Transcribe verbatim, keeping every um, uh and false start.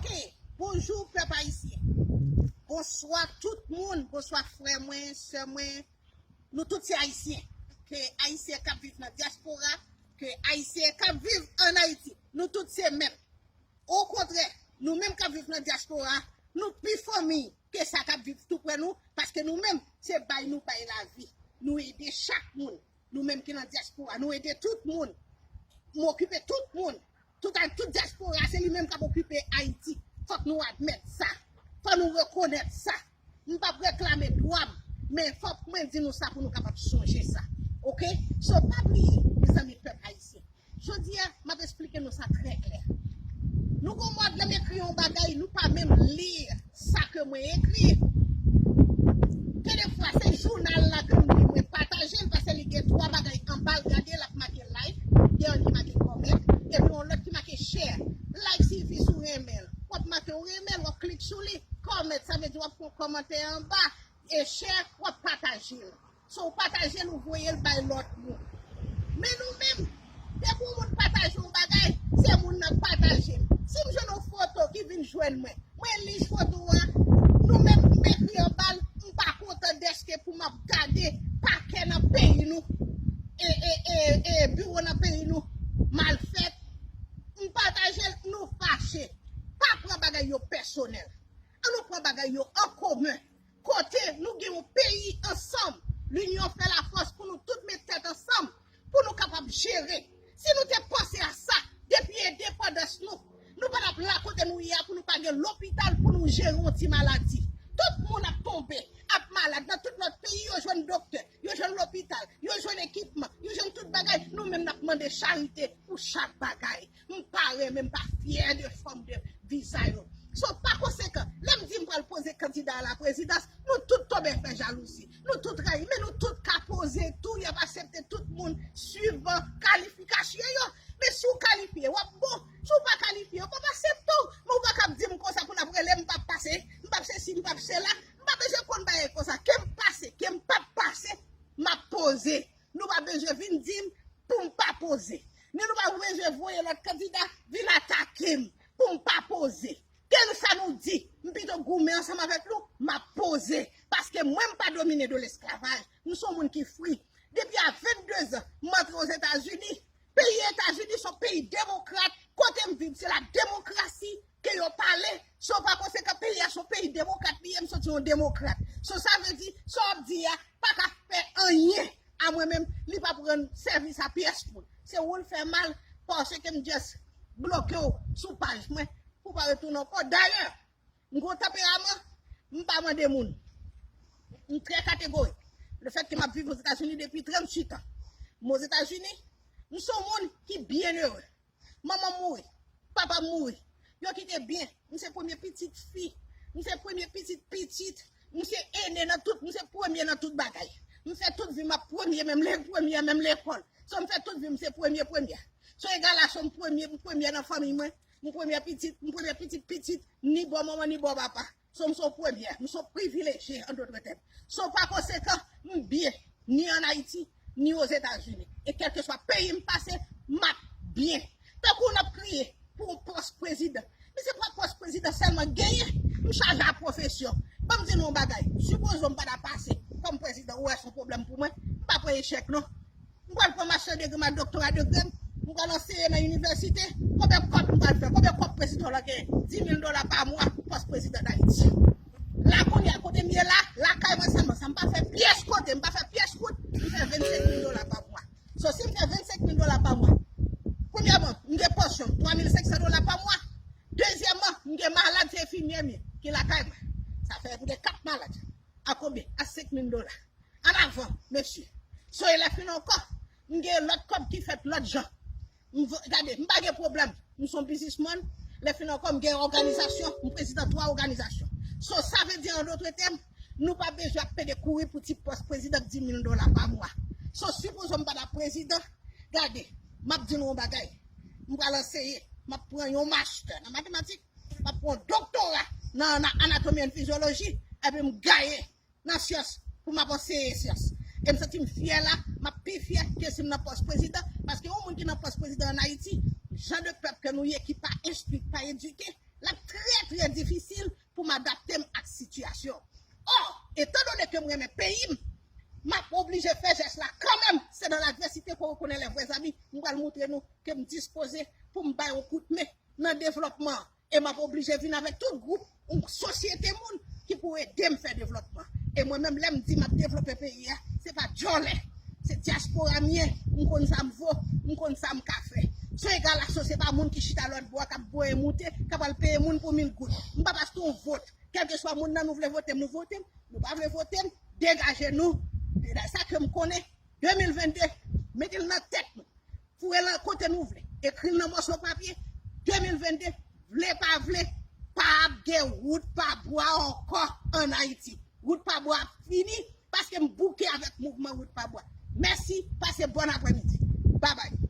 Ok, bonjou pèp ayisyen. Bonswa tout moun, bonswa frè mwen, sè mwen. Nou tout se ayisyen. Ke ayisyen k ap viv nan dyaspora, ke ayisyen k ap viv ann Ayiti. Nou tout se menm. Okontrè, nou menm k ap viv nan dyaspora, nou pi fanmi ke sa k ap viv tou prè nou, paske nou menm, se bay nou bay lavi. Nou ede chak moun. Nou menm ki nan dyaspora, nou ede tout moun. M okipe tout moun. Tout, tout dyaspora, se li menm k ap okipe Ayiti. Fòk nou admèt sa. Fòk nou rekonèt sa. M p ap reklame dwa m, men fòk mwen di nou sa pou nou kapab sonje sa. Oke? So, pa bliye, mezanmi, pèp ayisyen. Jodi a, m ap esplike nou sa trè klè. Nou gon mòd, lè m ekri yon bagay, nou pa menm li sa ke mwen ekri. Gen de fwa, se jounal la ke m li, mwen pataje l, paske li gen twa bagay anba l, gade, l ap make like, gen yon ki make comment, epi yon lòt ki make share. Like siyifi si w renmen l. W ap make w renmen l, w ap klik sou li, comment, sa vle di w ap fè yon kòmantè anba, e share, w ap pataje l. So, w pataje l, ou voye l bay lòt moun. Men nou menm, depi yon moun pataje yon bagay, se moun nan k pataje l. Si m jwenn yon foto ki vin jwenn mwen, mwen li foto a, nou menm, m ekri anba l, m pa kontan dèske pou m ap gade pakè nan peyi nou, e, e, e, e biwo nan peyi nou mal fèt, m pataje l, nou fache. Pa pran bagay yo pèsonèl. An nou pran bagay yo an komen. Kote nou gen yon peyi ansanm. Linyon fè lafòs pou nou tout met tèt ansanm, pou nou kapab jere. Si nou te panse a sa, depi endepandans nou, nou pa t ap la kote nou ye a pou nou pa gen lopital pou nou jere yon ti maladi. Tout moun ap tonbe, ap malad. Nan tout lòt peyi, yo jwenn doktè, yo jwenn lopital, yo jwenn ekipman, yo jwenn tout bagay. Nou menm n ap mande charite pou chak bagay. M pa renmen, m pa fyè de fòm de viza yo. So, pa konsekan, lè m di m pral poze kandida a la prezidans, nou tout tonbe fè jalouzi. Nou tout rayi, men nou tout ka poze tou, y ap aksepte tout moun swivan kalifikasyon yo. Men si w kalifye, w ap bon. Si w pa kalifye, yo p ap aksepte w. Men w pa kab di m konsa pou n ap rele, m p ap pase, m p ap sesi, m p ap sela. M pa bezwen konn bagay konsa. Ke m pase, ke m p ap pase, m ap poze. Nou pa bezwen vin di m pou m pa poze. Ni nou pa bezwen voye lòt kandida vin atake m pou m pa poze. Kèlsa nou di, m pito goumen ansanm avèk nou, m ap poze. Paske mwen, m pa domine de lesklavaj. M se yon moun ki fri. Depi a vennde zan, m antre Ozetazini. Peyi Etazini se yon peyi demokrat. Kote m viv, se la demokrasi ke yo pale. So, pa konsekan, peyi a se yon peyi demokrat li ye, m soti yon demokrat. So, sa vle di, sa w ap di a, pa ka fè anyen a mwen menm, li p ap rann sèvis a pyès moun. Se ou l fè mal, paske m just bloke w sou paj mwen pou w pa retounen ankò. Dayè, m gon tanperaman, m pa mande moun. M trè kategorik. Lefètke m ap viv Ozetazini depi tranntuit an. M Ozetazini, m se yon moun ki byenere. Manman m mouri, papa m mouri. Yo kite byen. M se premye pitit fi. M se premye pitit pitit. M se ene nan tout. M se premye nan tout bagay. M fè tout vi m ap premye, menm le premye, menm lekòl. So, m fè tout vi m se premye, premye. So, egal a so, m premye, m premye nan fanmi mwen. M premye pitit, m premye pitit pitit, ni bò manman, ni bò papa. So, m se yon premye, m se yon privilejye, an dòt tèm. So, pa konsekan, m byen, ni ann Ayiti, ni Ozetazini. E kèlkeswa peyi m pase, m ap byen. Tankou n ap kriye pou yon pòs prezidan. Men se pa pòs prezidan sèlman genyen, m chaje a pwofesyon. Ban m di nou yon bagay, sipoze m pa ta pase kòm prezidan, ou wè se yon pwoblèm pou mwen, m pa pran echèk non. M pral pran mastè degre m ak doktora degre m. M pral anseye nan inivèsite. Konbyen kòb m pral fè? Konbyen kòb prezidan w la genyen? Dis mil dola pa mwa pou pòs prezidan Dayiti. La kounye a kote m ye la, lakay mwen sèlman sa. M pa fè pyès kote, m pa fè pyès wout. M fè vennsenk mil dola pa mwa. So, si m fè vennsenk mil dola pa mwa, premyèman, m gen pansyon m, twa mil senk san dola pa mwa. Dezyèmman, m gen malad, se enfimyè m ye, ki lakay mwen. Sa fè m gen kat malad. A konbyen? A senk mil dola. An avan, mesye. So, e lè fin ankò, m gen lòt kòb ki fèt lòt jan. M v-, gade, m pa gen pwoblèm. M se yon biznismann. Lè fin ankò, m gen òganizasyon. M prezidan twa òganizasyon. So, sa vle di, an dòt tèm, nou pa bezwen ap pede kouri pou ti pòs prezidan k dis mil dola pa mwa. So, sipoze m pa ta prezidan, gade, m ap di nou yon bagay. M pral anseye. M ap pran yon mastè nan matematik. M ap pran yon doktora nan, nan anatomi and fizyoloji. Epi m gaye nan syans pou m ap anseye syans. E m santi m fyè la, m ap pi fyè ke si m nan pòs prezidan, paske yon moun ki nan pòs prezidan ann Ayiti, jan de pèp ke nou ye, ki pa enstwi, ki pa edike, l ap trè difisil pou m adapte m ak sitiyasyon. Or, etandone ke m renmen peyi m, m ap oblije fè jès la kanmenm. Se nan ladvèsite ke w rekonèt lè vrè zanmi. M pral montre nou ke m dispoze pou m bay yon kout men nan devlòpman an. E m ap oblije vin avèk tout gwoup, yon sosyete moun ki pou ede m fè devlòpman. E mwen menm, lè m di m ap devlope peyi a, se pa djòlè. Se dyaspora m ye, m konn sa m vo, m konn sa m ka fè. Son egalaso, se pa moun ki chita lòt bò a, k ap voye moute, k ap al peye moun pou mil goud. M pa p achte yon vot. Kèlkeswa moun nan nou vle vote m, nou vote m. Nou pa vle vote m, degaje nou. Se sa ke m konnen. De mil vennde, mete l nan tèt nou. Foure l nan kote nou vle. Ekri l nan mòso papye. De mil vennde, vle pa vle, pa ap gen wout pa bwa ankò ann Ayiti. Wout pa bwa ap fini paske m bouke avèk mouvman wout pa bwa. Mèsi, pase bòn aprèmidi. Babay.